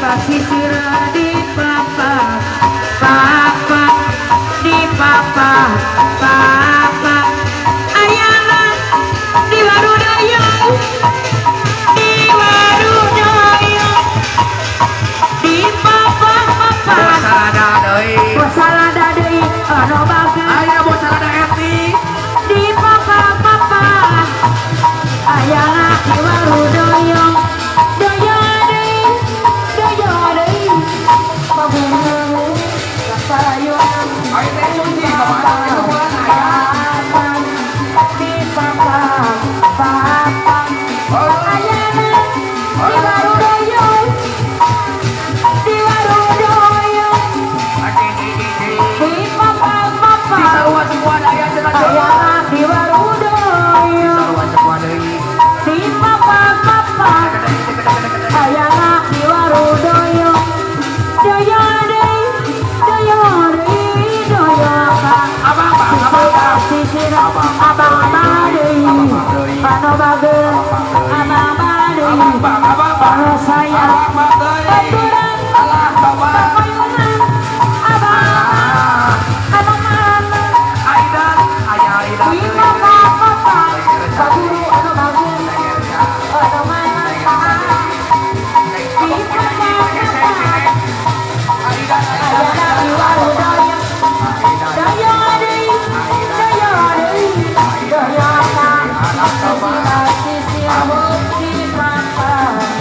Pasisir di papa papa di papa papa ayana di Warudoyo di Warudoyo di papa papa Bosalada deui bosalada deui anu bagus aya bosalada eti di papa papa ayana di Warudoyo doyo deui doyo deui pabungu kapayunan ayo teh Suci kemana itu bulan aya di papa papa ayana di Warudoyo di Warudoyo di papa papa di sarua semua aya cenah ayana di Warudoyo di sarua semua deui di papa papa ayana di Warudoyo doyo deui doyo deui doyo abang bang abang bang sisir abang abang deui anu bageus abang abang deui abang bang abang bang anu sayang abang bang deui baturan alah tobat papayunan abang anu mana Aidan aya Aidan di papa papa baguru anu bagus anu mana di papa papa ayana di Warudoyo doyo deui doyo deui doyo sisir di papa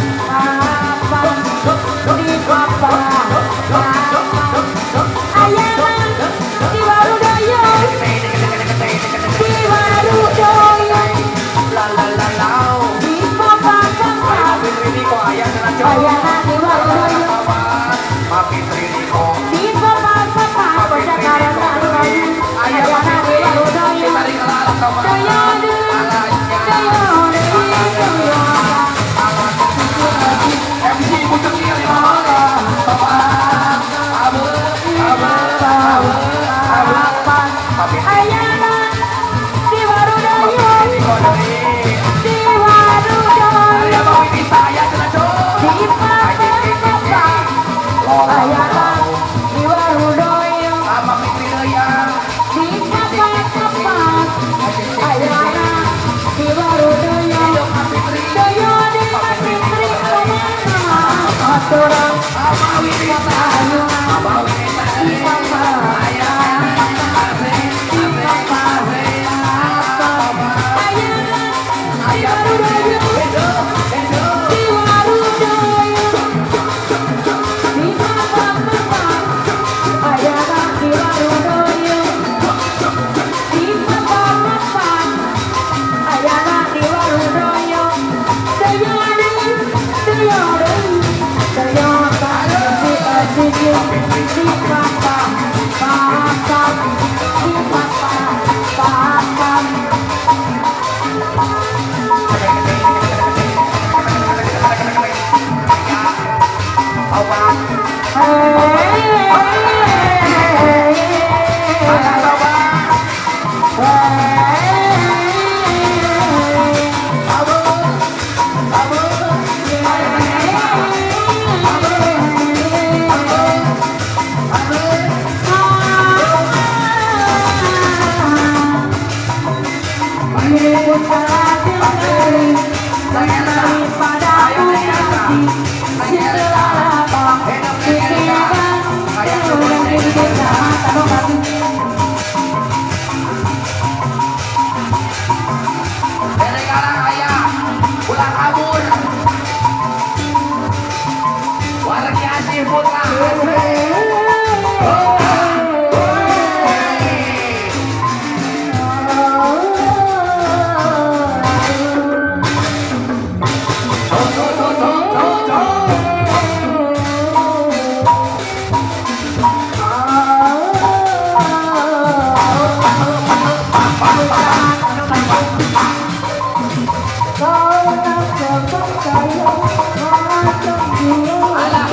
papa di papa ayana di Warudoyo di Warudoyo la la la la di papa papa ayana di Warudoyo di papa papa bocah karana anu bagus ayana di Warudoyo doyo deui doyo deui doyo ayana di Warudoyo di Warudoyo di papa papa ayana di Warudoyo di papa papa ayana di Warudoyo doyo di Fitri kemana aturan papayunan di papa di papa papa ayana di Warudoyo di Warudoyo di papa papa ayana di Warudoyo di papa papa ayana di Warudoyo doyo deui doyo deui doyo sisir di papa papa di papa papa Alah,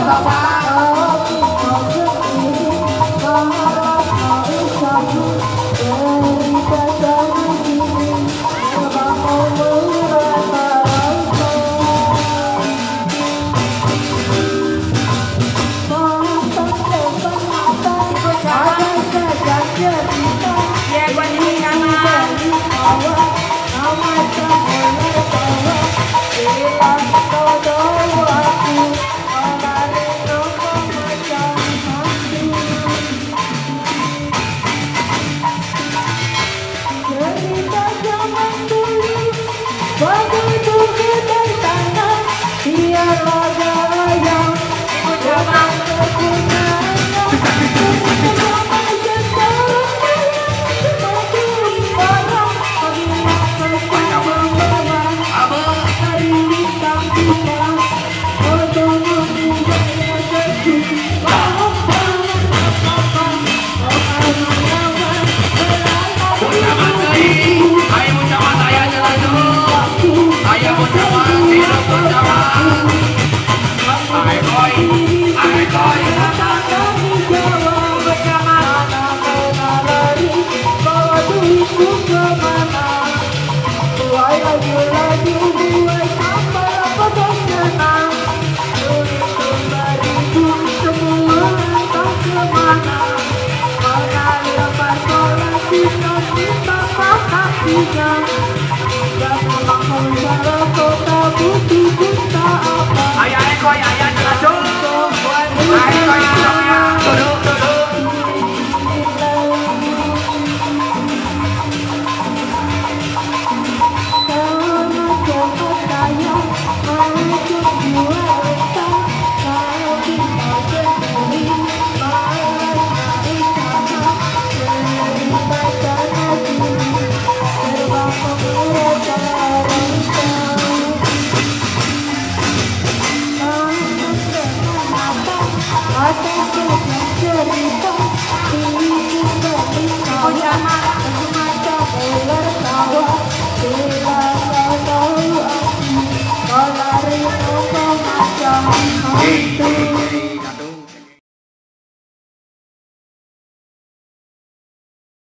Oh.